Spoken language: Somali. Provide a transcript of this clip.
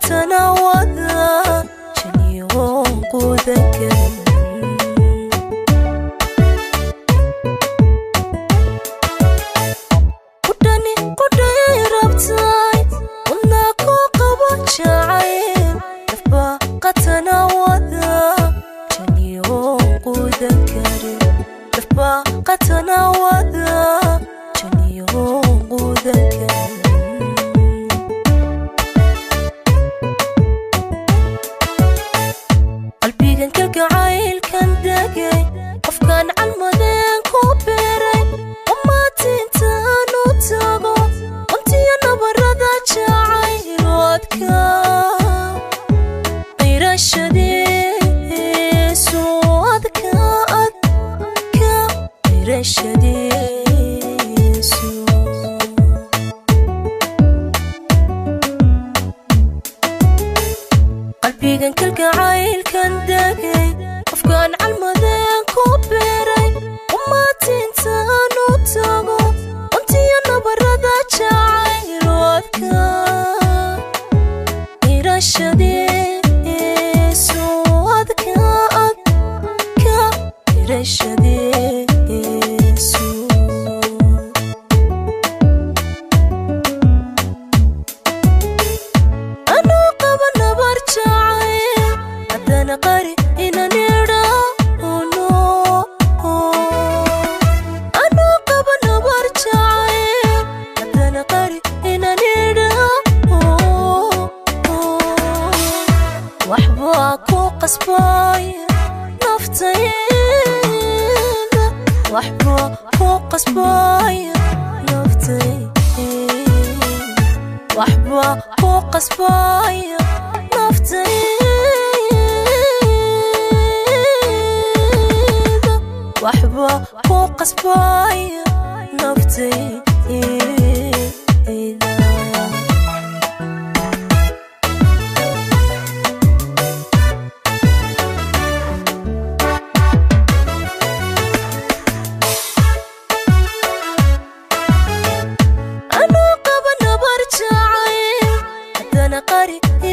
qatana wada janiyoon quudan karin. Qudhani qudhay rabtay wadnaa ku qabo jacayl nafba qatana wada janiyoon quudan karin. Nafba qatana wada janiyoon quudan karin. Qalbigan kalgacaylkan degay qofkan calmadeen ku beeray umaatintaan u tago qontiyo nabarada jacayl adka qirashadiisu adka adka qirashadiisu. Qalbigan kalgacaylkan degay qofkan calmadeen ku beeray umaatintaan u tago qontiyo nabarada jacayl adka qirashadiisu adka adka qirashadiisu. Anuu qaba nabar jacayl haddana qari inan idhaahno. Anuu qaba nabar jacayl haddana qari inan idhaahno. Waxbaa ku qasbaya naftayda, waxbaa ku qasbaya naftayda, waxbaa ku qasbaya naftayda, waxbaa ku qasbaya naftayda.